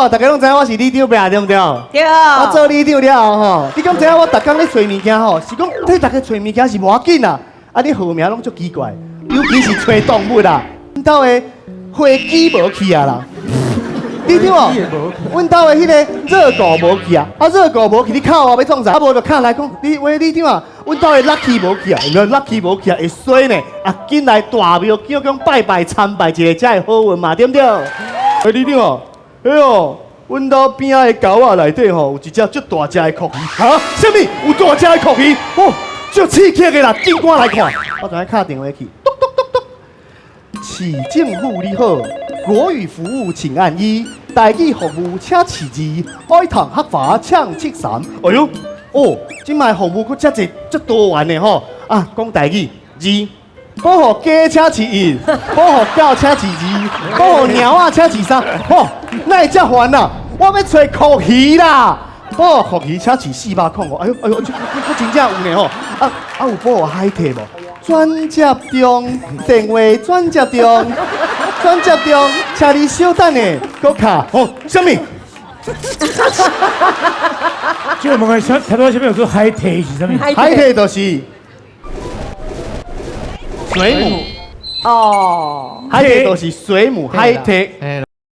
好，大家攏知影我是里長伯對毋對？對。我做里長了後吼，你敢知影我逐工咧揣物件吼？是講替大家揣物件是無要緊啊，啊你號名攏足奇怪，尤其是揣動物啊，阮兜的飛機無去啊啦。你聽無？阮兜的彼个熱狗無去啊，啊熱狗無去，你敲我欲創啥？啊無就敲來講，你喂你聽啊，阮兜的 Lucky 無去啊，有沒有 Lucky 無去啊？會衰呢，啊緊來大廟叫講拜拜參拜一下才會好運嘛，對毋對？欸，你聽啊，哎喲，阮兜邊仔的溝仔內底吼，有一隻足大隻的蛞蝓，哈？啥物？有大隻的蛞蝓？哦，足刺激的啦，緊趕來看。我就愛敲電話去，篤篤篤篤。市政府你好，國語服務請按一，台語服務請飼二，愛堂客話請七三。哎喲，哦，這擺服務閣遮濟遮多元的吼，啊，講台語二，保護雞請飼一，保護狗請飼二，保護貓仔請飼三。吼，哪會遮煩啊？我欲揣蛞蝓啦！保護蛞蝓請飼405。哎喲哎喲，這這真正有呢吼！啊啊有保護海蛻無？轉接中，電話轉接中，轉接中，請你稍等下，閣敲。哦，啥物？這個問題，頭拄仔啥物叫做海蛻是啥物？海蛻就是水母。哦，海蛻就是水母，海蛻。